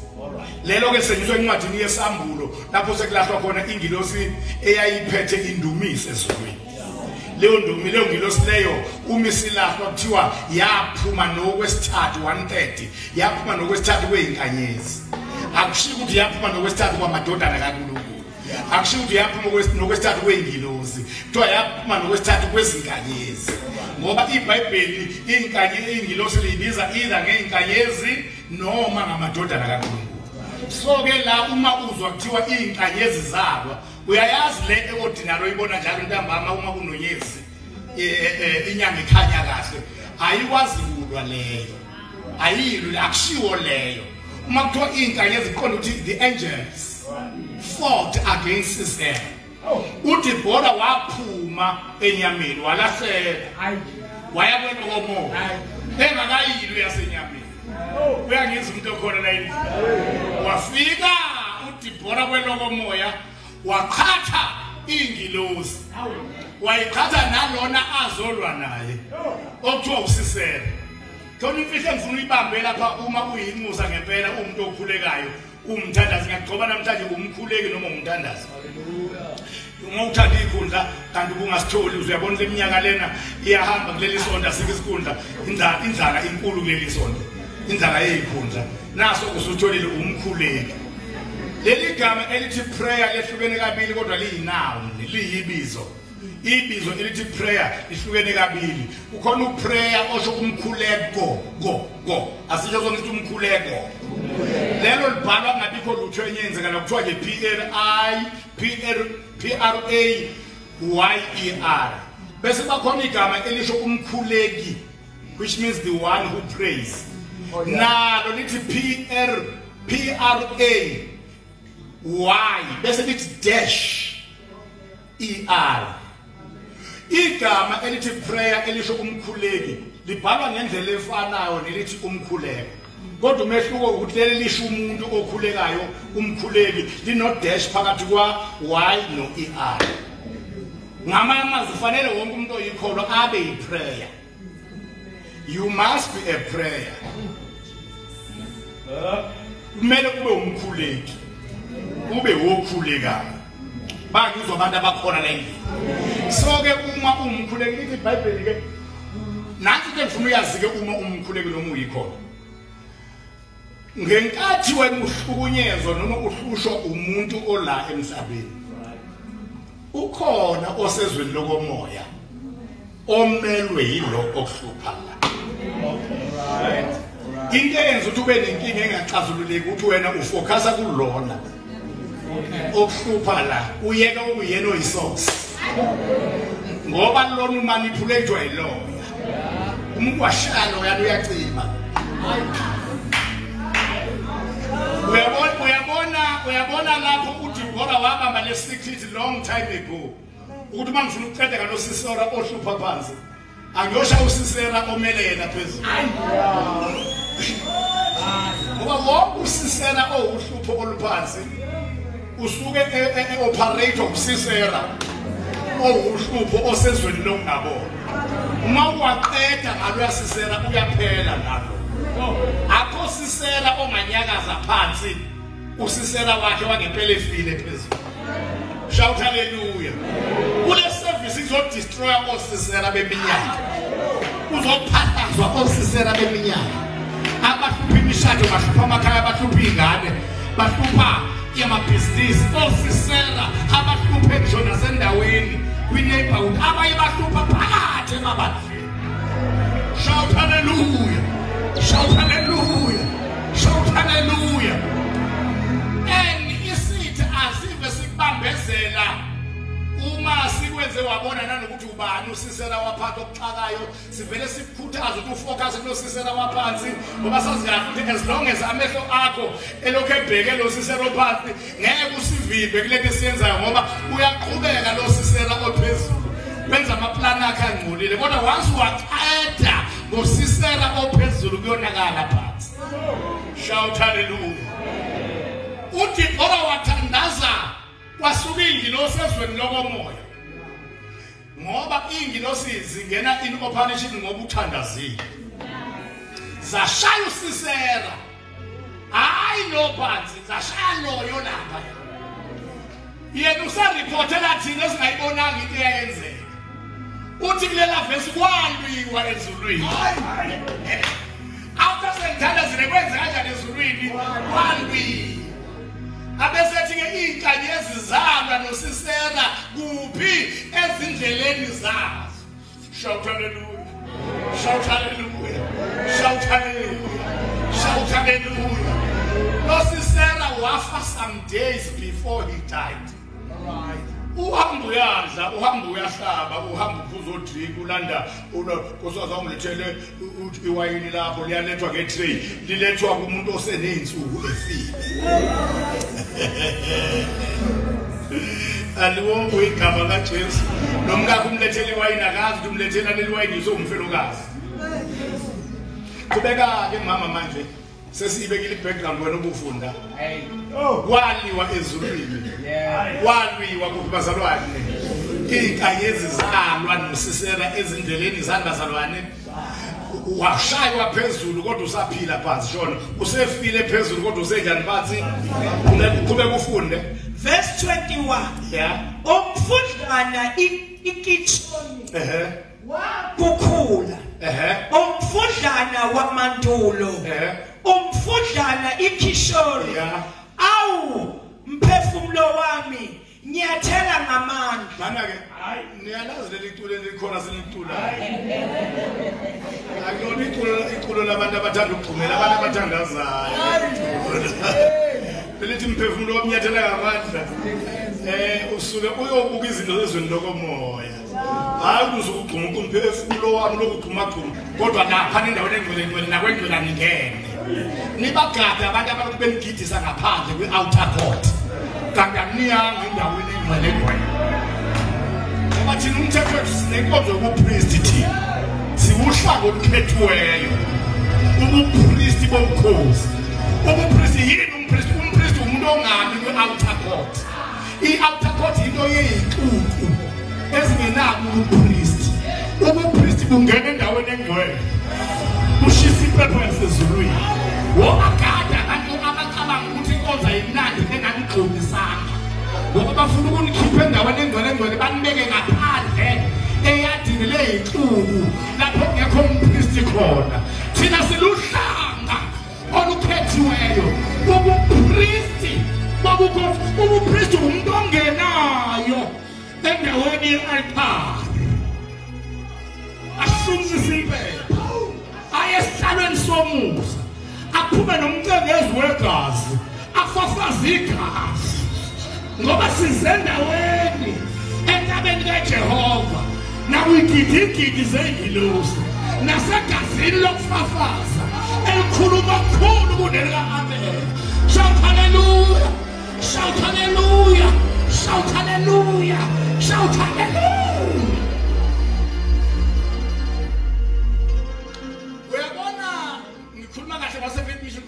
lelo ke lisetshenziswa encwadini yesambulo lapho sekulahlwa khona ingilosi eyayiphethe indumiso ezulwini leyo ndumi leyo ngilosi leyo uma isilahlwa kuthiwa yaphuma nokwesithathu 130 yaphuma nokwesithathu kweyinkanyezi akushiwo ukuthi yaphuma nokwesithathu kwamadodana kaNkulunkulu akushiwo ukuthi yaphuma nokwesithathu kweyingilosi kuthiwa yaphuma nokwesithathu kwezinkanyezi ngoba iBhayibheli inkanye ingilosi liyibiza either ngey'nkanyezi noma ngamadodana kaNkulunkulu so ke la uma uzwa kuthiwa iy'nkanyezi zalwa uyayazi le eordinary oyibona njalo ntambama uma kunonyezi e, e, e, inyanga ikhanya kahle ayikwazi kulwa leyo ayilwi akushiwo leyo uma kuthiwa iy'nkanyezi kuqonda ukuthi the angels fought against Israel uDebora waphuma enyameni walahleka waya kwelokomoya engakayilwi yasenyameni uyangizwa umuntu okhona la endlini wafika uDebora kwelokomoya waqhatha ingilosi wayiqhatha nalona azolwa naye okuthiwa uSisera khona imfihlo engifuna uyibambe lapha uma uyinxusa ngempela umuntu okhulekayo umthandazi ngiyagcoba namhlanje umkhuleki noma umthandazi uma uthanda ikhundla kanti ubungasitholi uzuyabona le minyaka lena iyahamba kuleli sonto asikho isikhundla indlala indlala inkulu kuleli sonto indlala yeyikhundla naso usutholile umkhuleki leli gama elithi prayer lehlukene kabili kodwa liyinoun liyibizo ibizo elithi prayer lihlukene kabili kukhona uprayer osho umkhuleko go go asisho sonke ukuthi umkhuleko lelo libhalwa kungabikho lutho enye yenzekala kuthiwa nje P L I P R P R A Y E R bese bakhona igama elisho umkhuleki which means the one who prays oh, nalo lithi P R P R A Y bese lithi dash ER igama elithi prayer elisho umkhuleki libhalwa ngendlela efanayo nelithi umkhuleko kodwa umehluko ukuthi leli lisho umuntu okhulekayo umkhuleki lino dash phakathi kwa Y no ER ngamanye amazwi ufanele wonke umuntu oyikholwa abe yiprayer you must be a prayer kumele ube umkhuleki ube wokhulekayo bangizwa abantu abakhona la endlini so ke uma umkhuleki lithi iBhayibheli ke nansi into engifuna uyazi ke uma umkhuleki noma uyikhona ngenkathi wena uhlukunyezwa noma uhlushwa umuntu ola emhlabeni ukhona osezweni lokomoya omelwe yilo okuhlupha la into eyenza ukuthi ube nenkinga engaxazululeki ukuthi wena ufocusa kulona okuhlupha la uyeka okuyena oyisource ngoba lona umanipulatewa yiloya umuntu washaya loya uyacima uyabona uyabona uyabona lapho uDibora wabamba le secret long time ago ukuthi uma ngifuna ukuqeda ngalo Sisera ohlupha phansi angiyosha uSisera omele yena phezulu. Ngoba wonke usisera owuhlupho oluphansi usuke e-operate usisera owuhlupho osezweni lokungabona. Uma uwaqeda ngaloya sisera uyaphela nalo. Akho sisera onganyakaza phansi usisera wakhe wangempela efile phezulu. Shout hallelujah. Kule service izodestroya osisera beminyaka. Uzophahlazwa osisera beminyaka. Abahlupha imishado, bahlupha amakhaya, bahlupha izingane, bahlupha amabhizinisi, osisera abahluphe ngisho nasendaweni kwi-neighborhood, abanye bahlupha phakathi emabandleni. Shout hallelujah. Shout hallelujah. Shout hallelujah. And isitha asive sikubambezela uma sikwenze wabona nanokuthi ubani usisera waphansi okuxakayo sivele sikukhuthaze ukuthi ufocus kulosisera waphansi ngoba sazi kahle ukuthi as long as amehlo akho elokhu ebheke lo sisera ophansi ngeke usivimbe kulento esiyenzayo ngoba uyaqhubeka lo sisera ophezulu wenza amaplani akhe angcolile kodwa once waqeda ngosisera ophezulu kuyonakala phansi. Shout hallelujah. UDibora wathandaza kwasuka ingilosi ezweni lokomoya ngoba ingilosi zingena in operation ngoba uthandazile. Zashaya uSisera. Hayi lo phansi, zashaya loyo lapha. Yena usareportela thina esingayibonanga into eyayenzeka. Uthi kulela verse kwalwiwa ezulwini. After sengithandazile kwenze kanjani ezulwini? Kwalwiwa. Abesethi-ke iy'nkanyezi zalwa noSisera kuphi? Ezindleleni zazo. Shout hallelujah. Shout hallelujah. Shout hallelujah. Shout hallelujah. NoSisera wafa some days before he died. Uhamba uyadla, uhamba uyahlaba, uhamba uphuza odrink, ulanda usaza ungilethele iwayini lakho liyalethwa ngetray, lilethwa kumuntu oseney'nsuku efile. Aliwongwe igama kaJesu. Nomkakhe umlethele iwayini akazi ukuthi umlethela leli wayini usewumfelokazi. Qhubeka-ke mama manje. Sesiyibekile i-background wena ubufunda. Kwaliwa ezulwini. Kwaliwa kuphi bazalwane? Iy'nkanyezi zalwa noSisera ezindleleni zani bazalwane. Washaywa phezulu kodwa usaphila phansi shona. Usefile phezulu kodwa usenjani phansi? Qhubeka ufunde. Verse 21. Yeah. Umfudlana iKishoni. Ehhe. Wakukhula. Ehhe. Umfudlana wamandulo. Ehhe. Umfudlana iKishoni. Yeah. Awu mphefumulo wami nyathela ngamandla. Mana ke niyalazi leli culo elikhona silicula. Akulona iculo iculo labantu abathanda ukugxumela abantu abathandazayo. Lelithi mphefumulo wami nyathela ngamandla. Eh usuke uyobuka izinto zezweni lokomoya. Hayi ukuze ugxuma umphefumulo wami lokugxuma gxuma kodwa lapha endaweni engcwele ngcwele nakwengcwele aningene. Nibagade abantu abalokhu benigidisa ngaphandle kwi-outer court. Kanti aniyanga endaweni engcwele ngcwele. Ngoba thina umthetho wethu sinenkonzo yobupristi thina. Siwuhlanga olukhethiweyo. Ubupristi bobukhosi. Ubupristi yini umpristi? Umpristi umuntu ongami kwi-outer court. I-outer court into yeyixuku ezingenabo ubupristi. Ubupristi bungena endaweni engcwele. Bushisa impepho yasezulwini. Wobagada abantu abacabanga ukuthi inkonzo ayimnandi benganigxomisanga. Ngoba bafuna ukunikhipha endaweni engcwele engcwele banibeke ngaphandle eyadini leyixuku lapho kungekho umpristi khona. Thina siluhlanga olukhethiweyo ubupristi bobukhosi. Ubupristi umuntu ongenayo endaweni ye-altare ashumisa impepha aye esihlalweni somusa aphume nomcengezi wegazi afafaze igazi ngoba sizendaweni entabeni kaJehova nakwigidigidi zengilosi nasegazini lokufafaza elikhuluma okukhulu kunelika-Abela. Shout hallelujah! Shout hallelujah! Shout hallelujah! Shout hallelujah! Uyabona ngikhuluma kahle kwase-Faith Mission.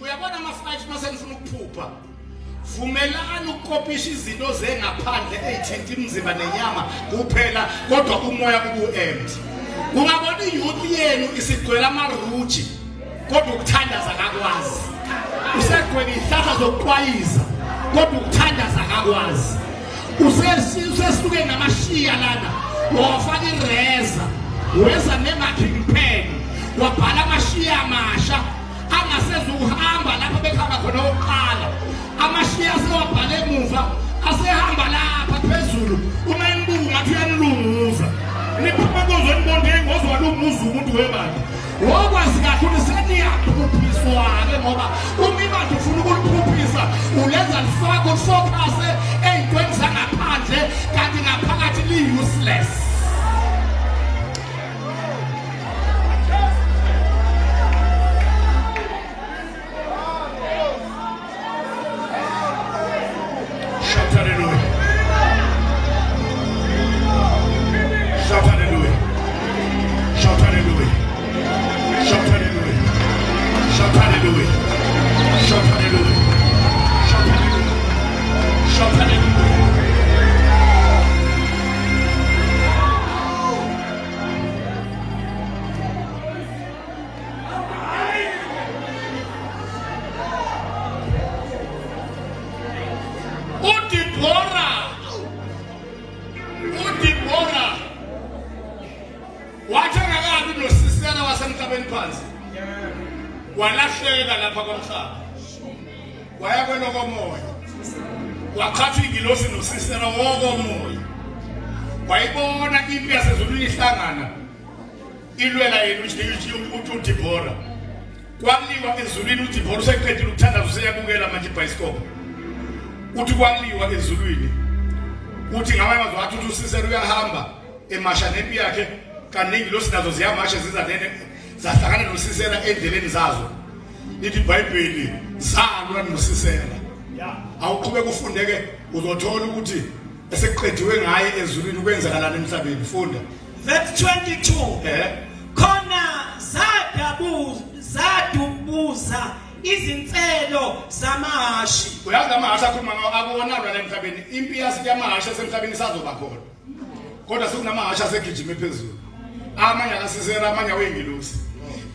Vumelani ukukopisha izinto zengaphandle ey'thinta imizimba nenyama kuphela kodwa umoya ubu-empty. Ungabona iyouth yenu isigcwele amaruji kodwa ukuthandaza akakwazi. Usegcwele izihlahla zokuqwayiza kodwa ukuthandaza akakwazi. Usesuke ngamashiya lana wafaka ireza weza ne-marking pen wabhala amashiya amasha angasezukuhamba lapho bekuhamba khona okokuqala amashiya asewabhala emuva asehamba lapha phezulu uma enibuka ngathi uyanilunguza niphuma kuzo nibonde ngoze walunguza umuntu webandla wokwazi kahle ukuthi seniyaphuphiswa-ke ngoba uma ibandla ufuna ukuliphuphisa ulenza lifake ulifokhase ey'ntweni zangaphandle kanti ngaphakathi li-useless. Shout hallelujah. Shout hallelujah. Shout hallelujah. Shout hallelujah. Shout hallelujah. Shout hallelujah. Shout hallelujah. Shout hallelujah. UDibora uDibora wathi engakabi noSisera wasemhlabeni phansi walahleka lapha komhlaba waya kwelokomoya waqhatha ingilosi noSisera wokomoya wayibona impi yasezulwini ihlangana ilwela yena uthi uDibora kwaliwa ezulwini uDibora useqedile ukuthandaza useyabukela manje ibhayisikobho uthi kwaliwa ezulwini uthi ngamanye amazwi wathi uthi uSisera uyahamba emasha nempi yakhe kaningi losi nazo ziyamasha ziza nene zahlangana noSisera endleleni zazo lithi iBhayibheli zalwa noSisera awuqhubeka ufundeke uzothola ukuthi esekuqediwe ngaye ezulwini kwenzakalani emhlabeni funda Verse 22. Eh. Khona zadabu zadubuza izinselo zamahhashi. Uyazi amahhashi akhuluma ngawo akuwonalwa la emhlabeni. Impi yamahhashi asemhlabeni isazoba khona. Kodwa sekunamahhashi asegijime phezulu. Amanye akasisera amanye awengilosi.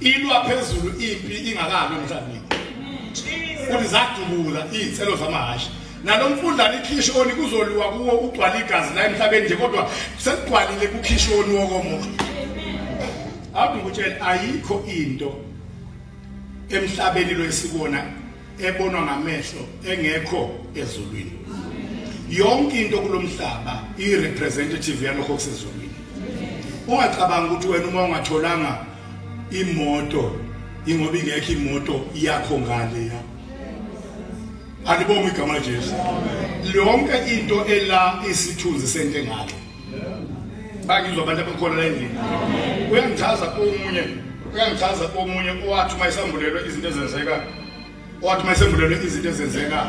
Ilwa phezulu impi ingakalwi emhlabeni. Uthi zadubula izinselo zamahhashi. Nalo mfundlana ikhishoni kuzoliwa kuwo ugcwala igazi la emhlabeni nje kodwa sekugcwalile kukhishoni wokomoya. Awuthi ngikutshele ayikho into emhlabeni lo esibona ebonwa ngamehlo engekho ezulwini. Yonke into kulomhlaba i representative yalokho okusezulwini. Ungacabanga ukuthi wena uma ungatholanga imoto ingoba ingekho imoto yakho ngale ya. Alibonge igama laJesu. Yonke into ela isithunzi sento engaka. Bangizwa abantu abakhona la endlini. Uyangichaza omunye, uyangichaza omunye owathi uma esambulelwe izinto ezenzeka, owathi uma esambulelwe izinto ezenzeka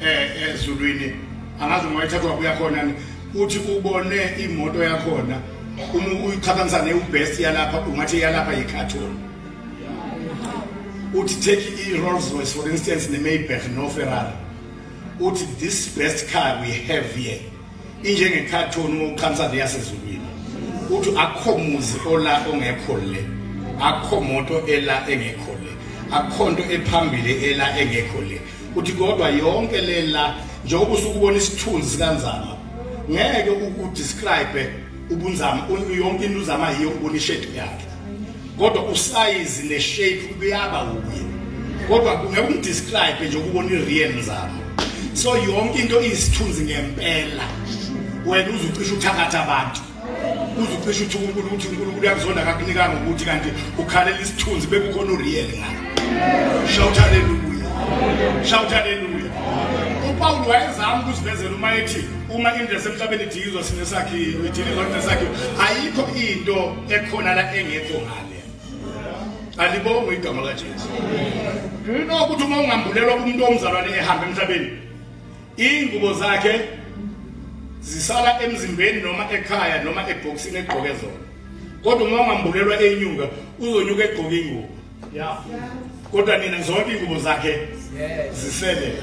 eh ezulwini, angazi uma wayithathwa kuya khona uthi ubone imoto yakhona uma uyiqhathanisa ne-best yalapha ungathi yalapha yicartoon. Uthi take i-Rolls Royce for instance ne-Maybach no-Ferrari. Uthi this best car we have here injengekhathoni uma uqhamisa leyasezulwini. Uthi akukho muzi ola ongekho le, akukho moto ela engekho le, akukho nto ephambili ela engekho le. Uthi kodwa yonke le la njengoba usukubona isithunzi sikaNzama ngeke ukudescribe ubunzama yonke into uzama yiyo ukubona ishape yakhe. Kodwa usayizi neshape kuyaba wuye kodwa ngeke umdescribe nje ukubona i-real Nzama. So yonke into iyisithunzi ngempela. Wena uzucisha uthakatha abantu. Uzucisha uthi uNkulunkulu uthi uNkulunkulu uyakuzonda akakunikanga ukuthi kanti ukhalela isithunzi bekukhona ureal ngalo. Shout hallelujah. Shout hallelujah. uPaul wayezama ukusivezela uma ethi uma indlu yasemhlabeni idilizwa sinesakhiwo idilizwa sinesakhiwo ayikho into ekhona la engekho ngale alibongwe igama likaJesu. Do you know ukuthi uma ungambulelwa kumuntu omzalwane ehamba emhlabeni ingubo zakhe zisala emzimbeni noma ekhaya noma ebhokisini egqoke zona kodwa uma ungambulelwa enyuka uzonyuka egqoke ingubo kodwa nina zonke ingubo zakhe zisele.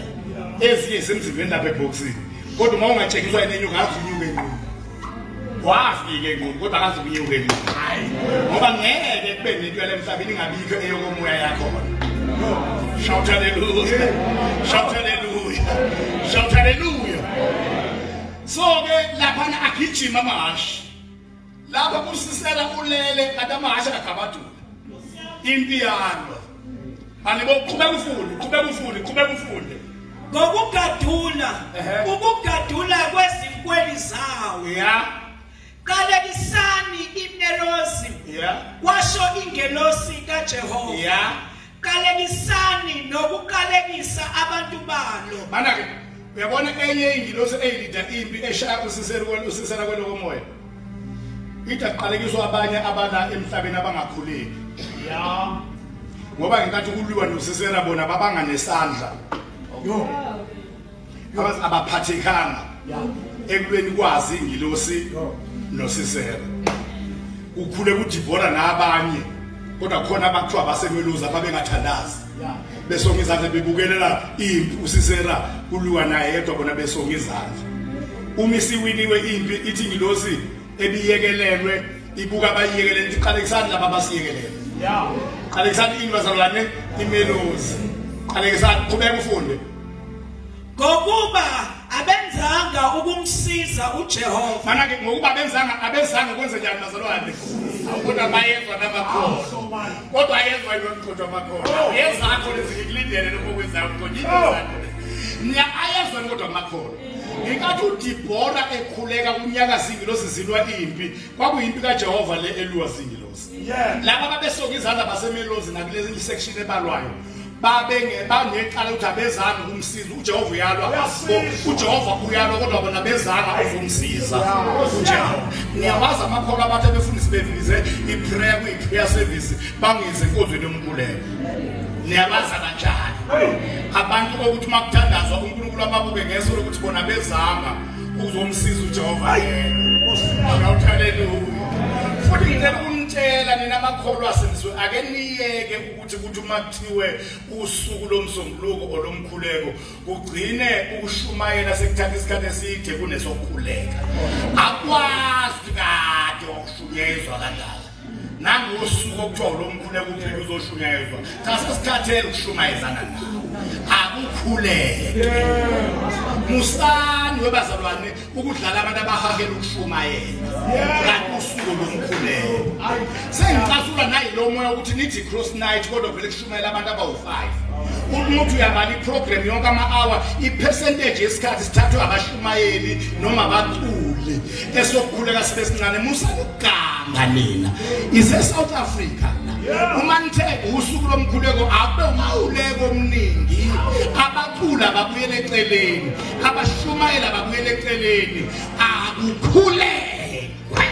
Ezinye zisemzimbeni lapha ebhokisini. Kodwa uma ungatshengiswa yena enyuka akazi unyuka enqunu. Wafika enqunu kodwa akazi ukunyuka enqunu. Hayi. Ngoba ngeke kube nento yale emhlabeni ingabikho eyokomoya yakhona. Shout hallelujah. Shout hallelujah. Shout hallelujah. So ke laphana agijima amahhashi. Lapha kusisela ulele kanti amahhashi akagabadula. Impi yalwa. Anibo qhubeka ufunde, qhubeka ufunde, qhubeka ufunde. Ngokugadula, ukugadula kwezinkweli zawo. Yeah. Qalekisani iMerozi. Yeah. Kwasho ingelosi kaJehova. Yeah. Qalekisani nokuqalekisa abantu balo. Mana ke uyabona enye ingilosi eyilida impi eshaya usisela usisela kwelokomoya. Ithi aqalekiswa abanye abala emhlabeni abangakhuleki. Yeah. Ngoba ngenkathi kuliwa noSisera bona babanga nesandla. Yo. Abaphathekanga. Ekulweni kwazi ingilosi noSisera. Ukhule kuDibora nabanye kodwa khona abakuthiwa basemeluza babengathandazi. Besonga izandla bebukelela impi uSisera kuliwa naye yedwa bona besonga izandla. Uma isiwiniwe impi ithi ingilosi ebiyekelelwe ibuka abayiyekelele ithi qalekisani laba abasiyekelele. Yeah. Qalekisani ini bazalwane imeluzi. Qalekisani qhubeka ufunde. Ngokuba abenzanga ukumsiza uJehova. Mana ke ngokuba benzanga abezanga kwenze njani bazalwane? Awubona bayezwa namakhono. Kodwa ayezwa yona kodwa amakhono. Yezakho lezi ngikulindele lokho kwenzayo kodwa yini zakho. Niya ayezwa kodwa amakhono. Ngenkathi uDibora ekhuleka kunyaka zingilosi zilwa impi, kwakuyimpi kaJehova le elwa zingilosi. Laba babesoka izandla basemelozi nakulezi section ebalwayo. Babenge banecala ukuthi abezanga ukumsiza uJehova uyalwa uJehova uyalwa kodwa bona bezanga uzomsiza uJehova niyawazi amakholwa abathi abefundisi bevize iprayer kuyi-prayer service bangize enkonzweni yomkhuleko niyabaza kanjani abantu okuthi uma kuthandazwa uNkulunkulu ababuke ngeso lokuthi bona bezanga uzomsiza uJehova yena shout hallelujah futhi ngicela ukunitshela nina amakholwa asindisiwe ake niyeke ukuthi kuthi uma kuthiwe usuku lomsombuluko olomkhuleko kugcine ukushumayela sekuthatha isikhathi eside kunesokukhuleka akwazi kade wakushunyezwa kangaka nangosuku okuthiwa lomkhuleko uphila uzoshunyayezwa cha sesikhathele ukushumayezana nawo akukhuleke musani webazalwane ukudlala abantu abahahela ukushumayela kanti usuku lomkhuleko sengicasula nayilo moya ukuthi nithi cross night kodwa vele kushumayela abantu abawu-5 umuntu uyabala iprogram yonke ama-hour i-percentage yesikhathi sithathwe abashumayeli noma abaculi esokukhuleka sibe sincane musa ukuganga nina ise-south africa la uma nithe usuku lomkhuleko akube umkhuleko omningi abacula babuyele eceleni abashumayela babuyele eceleni akukhulekwe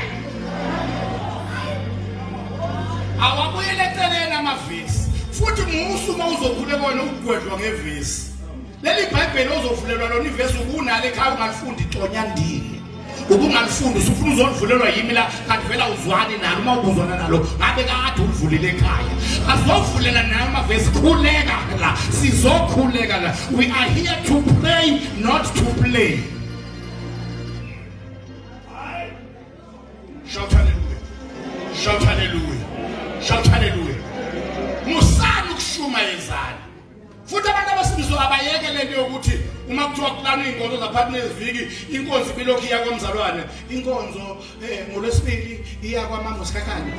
awabuyele eceleni amavesi futhi musu uma uzokhuleka wena ukugwedlwa ngevesi leli bhayibheli ozovulelwa lona ivesi ubunalo ekhaya ungalifundi tonya ndini ubungalifundi usufuna uzolivulelwa yimi la kanti vela uzwani nalo uma ubuzwana nalo ngabe kade ulivulile ekhaya azovulela nayo amavesi khuleka la sizokhuleka la we are here to pray not to play shout hallelujah shout hallelujah shout hallelujah musani ukushumayezana futhi abantu abasindiswa abayeke lento yokuthi uma kuthiwa kulanwa iy'nkonzo zaphakathi neziviki inkonzo ibilokhu iya kwamzalwane inkonzo um ngolwesibili iya kwamama usikhakhane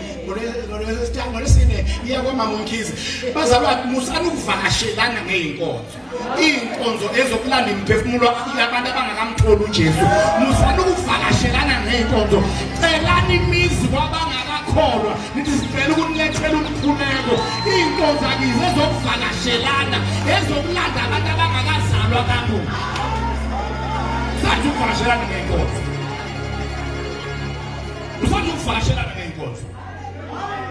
ngolwesine iya kwamama umkhize bazalwane musani ukuvakashelana ngey'nkonzo iy'nkonzo ezokulanda imiphefumulo yabantu abangakamtholi ujesu musani ukuvakashelana ngey'nkonzo celani imizi kwabangakakholwa nithi sicela ukunilethela umkhuleko iy'nkonzo akize ezokuvakashelana ezokulanda abantu abangakazalwa kamuva usanda ukuvakashelana ngey'nkonzo usanda ukuvakashelana ngey'nkonzo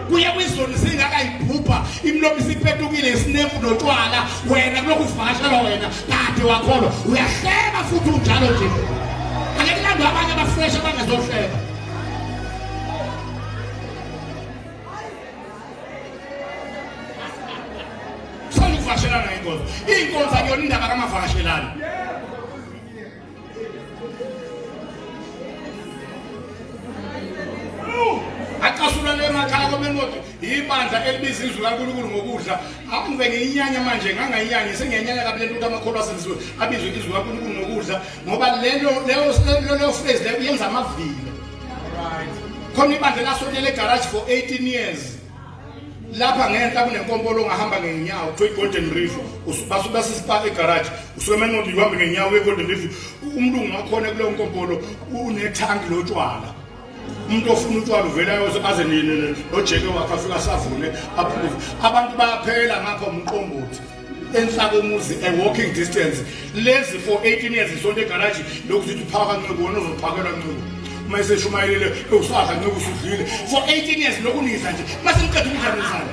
kuye kwizoni singakayibhubha imilomo isipetukile isinefu notshwala wena kulokhu uvakashelwa wena kade wakholwa uyahleba futhi unjalo nje ake kulandwe abanye abafresh abangezohleba Sona ukuvakashelana ngenkonzo. Inkonzo akuyona indaba kamavakashelana. laseMelozi ibandla elibiza izwi kaNkulunkulu ngokudla. Angive ngiyinyanya manje ngangayinyanya sengiyenyanya kabi lento ukuthi amakholwa asindisiwe abizwe izwi kaNkulunkulu ngokudla ngoba lelo leyo leyo phrase leyo yenza amavila. Right. Khona ibandla lasontela egarage for 18 years. Lapha ngenhla kunenkompolo ongahamba ngenyawo kuthiwa i-Golden River. Basuke basisipa egarage. Usuke eMenqondo uhambe ngenyawo e-Golden River. Umlungu wakhona kuleyo nkompolo unethanki lotshwala. Umuntu ofuna utshwala uvela ayoze aze nojeke wakhe afike asavune aphuze. Abantu bayaphela ngapha umqombothi. Enhla komuzi a walking distance. Lezi for 18 years isonto egarage lokhu sithi phaka ncebo wena uzophakela ncebo. Uma eseshumayelile usadla ncebo usudlile. For 18 years lokhu nidla nje. Mase niqeda ukudla nidlani.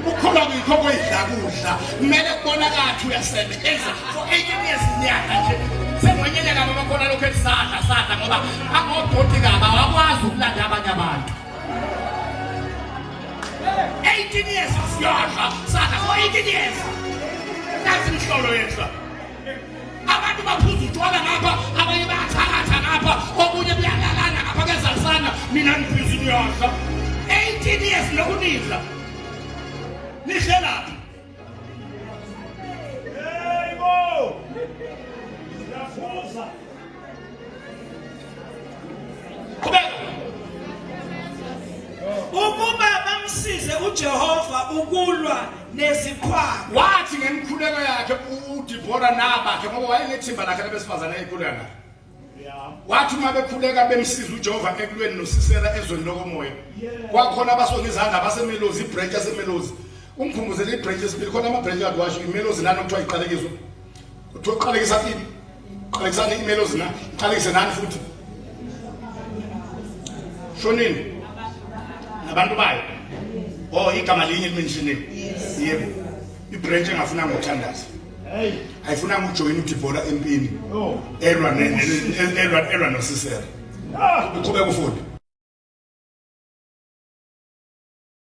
Ukholwa kuyikho kwedla kudla. Kumele kubonakale uyasebenza. For 18 years niyadla nje. Sengwenyenya kabi abakhona lokhu ethi sadla sadla ngoba angodoti kabi awakwazi ukulanda abanye abantu. 18 years siyadla sadla for 18 years. Nathi imhlolo yenhla. Abantu baphuza utshwala ngapha, abanye bayathakatha ngapha, okunye kuyalalana ngapha kuyazalisana. Mina ngibhizi niyadla. 18 years lokhu nidla. Nihlelaphi? Yebo. Siyaphuza. Qhubeka. Ukuba bamsize uJehova ukulwa neziqhwaga. Wathi ngemikhuleko yakhe uDibora nabakhe ngoba wayenethimba lakhe labesifazane ayekhuleka nalo. Wathi uma bekhuleka bemsiza uJehova ekulweni noSisera ezweni lokomoya. Kwakhona abasonga izandla baseMelozi ibranch yaseMelozi. Ungikhumbuzele ibranch esibili khona ama branch kade washo iMelozi nani okuthiwa iqalekiswa. Kuthiwa uqalekisa ini? Qalekisani iMelozi na? Iqalekise nani futhi? Shonini? Nabantu bayo. Oh igama linye limenshiniwe. Yebo. Ibranch engafunanga ukuthandaza. Hey. Ayifunanga ukujoyina uDibhola empini. Oh. Elwa elwa elwa noSisera. Ah. Uqhubeka ufunde.